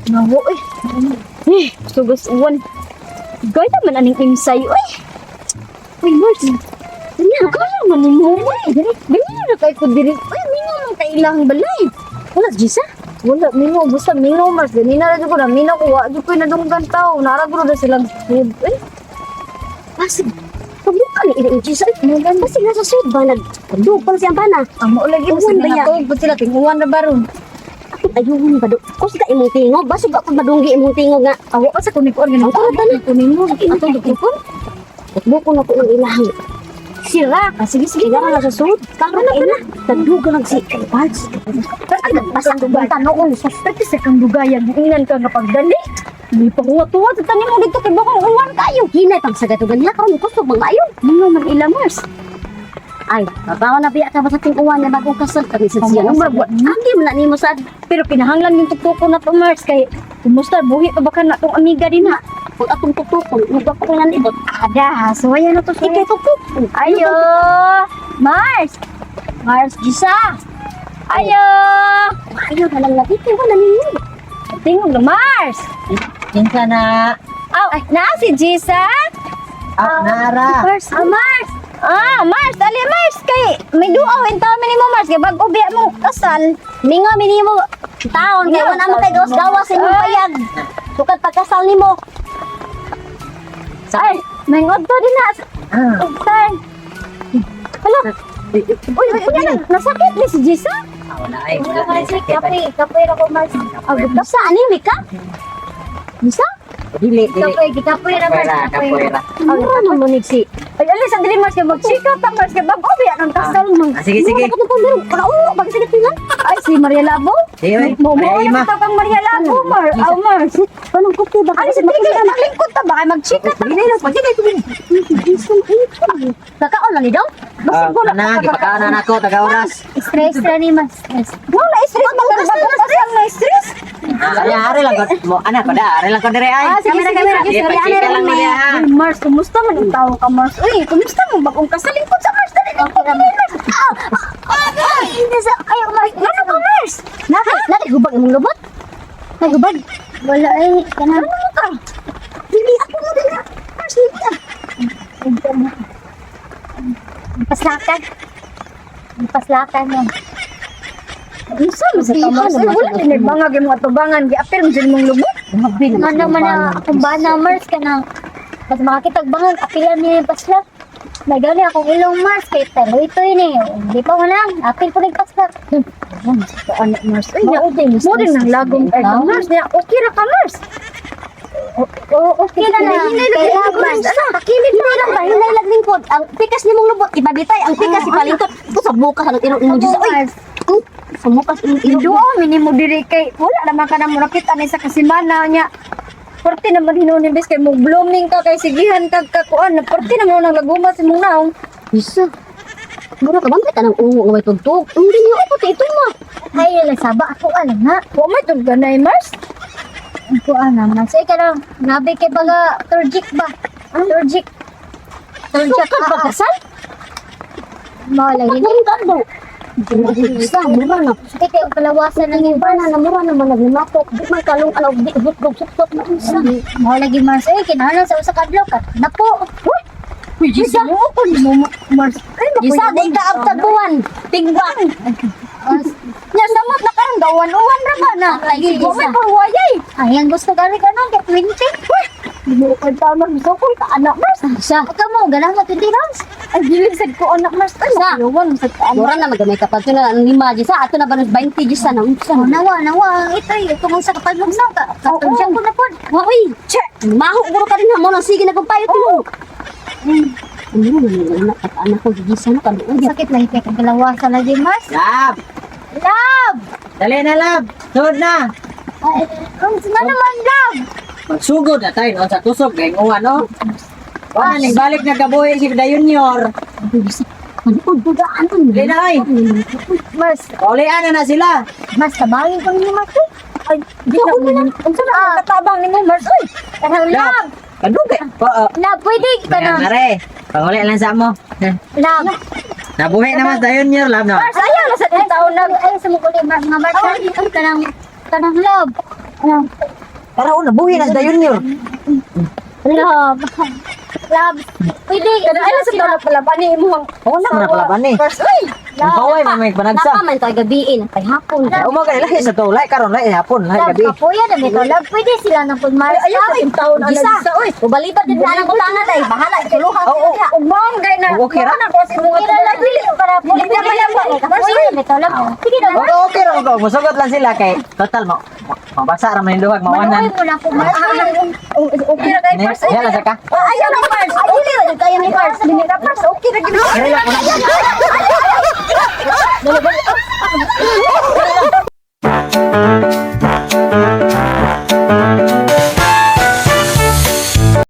Nawo eh. Eh, sugos uwan. Gaya man aning imsay oy. Uy, Mars. Nya, kaya man nimo oy. Ganyan na kay ko diri. Uy, mingaw man ka ilang balay. Wala, Jisa. Wala, mingaw. Basta mingaw, Mars. Ganina ra jud ko na. Minaw ko. Wa jud ko nadunggan tao. Nara guro na silang food. Eh, Pasig. Pagbuka ni ila Jisa. Pasig nasa sud ba nagdugpang siyang bana. Amo lagi. Basta Uwan ba ya? natawag pa sila. Tinguan na baron. Ako ayun ba do. Kusga imong tingog, basog ako madunggi imong tingog nga. Awa pa sa kunikuan. Ganun Ang kurot na. Kunin mo. Atong dugpon. Buko na ko ng ilang. Sira. Ah, sige, sige. Ila na sa sud. Karon na ila. Nagduga lang si Parts. Pwede Basta tanong sus. Pwede sa kang dugayag. Inan ka nga pagdali. Hindi pa kuwa-tuwa. Sa tanim mo dito kay baka uwan kayo. Hinay pang sagatugan niya karon kusog bang maayo. Mingaw man ila, Mars. Ay, babaw na biya ka ba sa ting-uwan na bagong kasal kami sa siya. Amo, Murag agi man na nimo sad. Pero kinahanglan yung tuktuko na to, Mars. Kay, kumusta? Buhi pa ba ka na tong amiga din ha? Kung atong tuktukon, muga ko nga nibot. Ada, so ayan na to. Ikay tuktukon. Ayo! Mars! Mars, Gisa! Ayo! Ayo na lang lagi kay wala ninyo. Tingog na, Mars! Kinsa na? Aw, na si Gisa? Ah, nara. Mars, ah, Mars! Ah, Mars, dali Mars! Kay, may duaw, in taon mo Mars, kay bago biya mo kasal. Mingo minimo taon kay wala man kay gawas-gawas sa imong payag. Sukad pagkasal nimo. Ay, may ngodto din na. Ah. Turn. Hala, Uy, uy, uy, uy, nasakit ni si Gisa? Ah, wala ay, wala ay sakit. Kape, kape ra ko, Mars. Ah, Bisa ani mi ka? Bisa? Dili, dili. Kape, gikape ra, Mars. Kapoera, kapoera. Mura naman ni si. Ay, alis, ang dili, Mars, kay magchika ta, Mars, kay bago biya ng kasal mo. Ah, sige, sige. Mura ka meron para ulo bag sakit tingan. Ay, si Maria Labo? Sige, oy. Mo mo Ay, na ima. kita kang Maria Labo, Mars. Aw, Mars. Kanang kupi ba? Alis, tigil na maglingkod ta ba? Kay magchika ta. Dili lang, pagkita ko din. Kakaon lang ni daw. Ah, na, gipakaon na nako taga oras. Stress ra ni Mars. Wala, stress. Bago kasal na stress. Kaya ari lang ko mo ana ko da, ari lang ko dire ay. Ah, sige, sige, sige. Sige, pagkita lang nila ha. Ay, Mars, kumusta man ang tao ka, Mars? Uy, kumusta mo? Bagong kasal, lingkod sa Mars. Dali, lingkod na, Mars. Ah, ah, ah, ay, Mars. Ano ka, Mars? Naka, naka hubag imong lubot. Nagubag. Wala, ay, kanang. Ano ka? Dili ako mo dili. Mars dili ah. Paslakan. Paslakan yan. Unsa man sa tamas? Ay, wala din nagbangag yung mga tubangan. Giapil mo dyan mong lubot. Ano man na akong bana Mars ka na mas makakitag bangag apilan ni paslak. Nagali akong ilong Mars kay talo ito ini. Hindi pa lang apil po nagpaslak. Anak Mars. Ay, na, mo din ang lagom ay ka, Mars. Niya, okay ra ka, Mars. Oo, okay na na. Hinay lang, Kaya hinay lang, Mars, Mars. Takilid mo lang ba hinay lang lingkod. Ang pikas nimong lubot ibabitay, ang pikas ipalingkod. Sa bukas ang ilong imong Diyos. Oy. Mars. Sa bukas imong ilong. Duo, minimo diri kay wala naman ka na mo nakita ni sa kasimana niya. Porte naman hinuon ni kay mo blooming ka kay sigihan kag kakuan. Porte naman nang laguma sa imong naong. Bisa. Mura ka bang kita ng ungo nga may tugtog? Hindi niyo ako ito ma. Ay, lasaba ako alam na. Wa may tulganay, Mars. Ako ana Mars. Ay kanang nabi kay baga turjik ba? Turjik. Turjik Sukad ba kasal? Mao lagi ni. Pagkaroon ka daw. Bisa, mura na. Kay kay kalawasan ng Ang iba na mura naman naglimatok. Di man kalong alaw, di hotdog, suksok na unsa. Mao lagi Mars. Ay kinahanglan sa usa ka adlaw ka. Napo. Uy, Gisa. Mo ko ni mo Mars. Ay, Isa, di ka abtag buwan. Tigwak. Nya samot na karon gawan-uwan ra ba na. Ay, sige, Wa may Gisa. pangwayay. Ay, ang gusto gani kanon kay 20. Ginoo ka tama misukol ka anak Mars. Isa. Ikaw mo ganahan mo 20 rounds. Ay dili sad ko anak Mars. Ay makuyawan sad ka anak. Mura na magamay kapag ito na lima Gisa. Ato na ba ng 20 Gisa na unsa. Oh, nawa, nawa. Ito eh. Kung sa kapag na ka. Katong siya ko na po. Wa oy. Che. Maho guro ka rin ha mo nang sige na pagpayot mo. Ano mo man anak at anak ko Gisa no kaluoy. Sakit lang kay kalawasan lagi, Mars. Lab. Love! Dali na lab. Sugod na. Ay, kung nga naman, love! Magsugod na tayo no sa tusog kay nguwa no. Wala ning balik na gabuhi si Da Junior. Ano dugaan to? Dili na ay. Mars, Paulian na na sila. Mars, tabangin ko ninyo, Mars. Ay, di na mo. Unsa na ang katabang nimo Mars oy? Kanang love! Kadugay. Pa, Love, pwede ka na. Mare, panguli lang sa mo. Love. Nabuhi naman sa Junior lab no. Mars ayaw na sa taon na Ay, sa mga uli, mga Mars. Ay, kanang, kanang love. Ano? Para una buhi na sa junior. Love. Love. Pwede. Ay sa taon na pala ni imong Oo na man pala ni. first uy. Ang paway man may panagsa. Napa man to gabiin, pay hapon. Umo ka lahi sa to, lahi karon, lahi hapon, lahi Love, gabi. kapuya na bitaw. Love, pwede sila nang pag-Mars. Ayaw sa imong taon ana Gisa. gisa uy. Ubalibad din na ang butanga day, bahala suluhan Oo. sila. Ug maong gay na. Okay ra. Mao na ko sa imong Kira lang dili para pwede na pala ba? Kapuya na bitaw. Love, sige na. Okay, okay ra ko. Musugot lang sila kay total mo. Mabasa ra man yung duhag mawanan. Manuoy mo na ko, Mars. Okay ra kay Ni, first. yan lang sa ka. Ah, ayaw na first. Ay, dili ra jud kayo ni Mars. Dili na first. Okay ra gid. Kaya lang, una.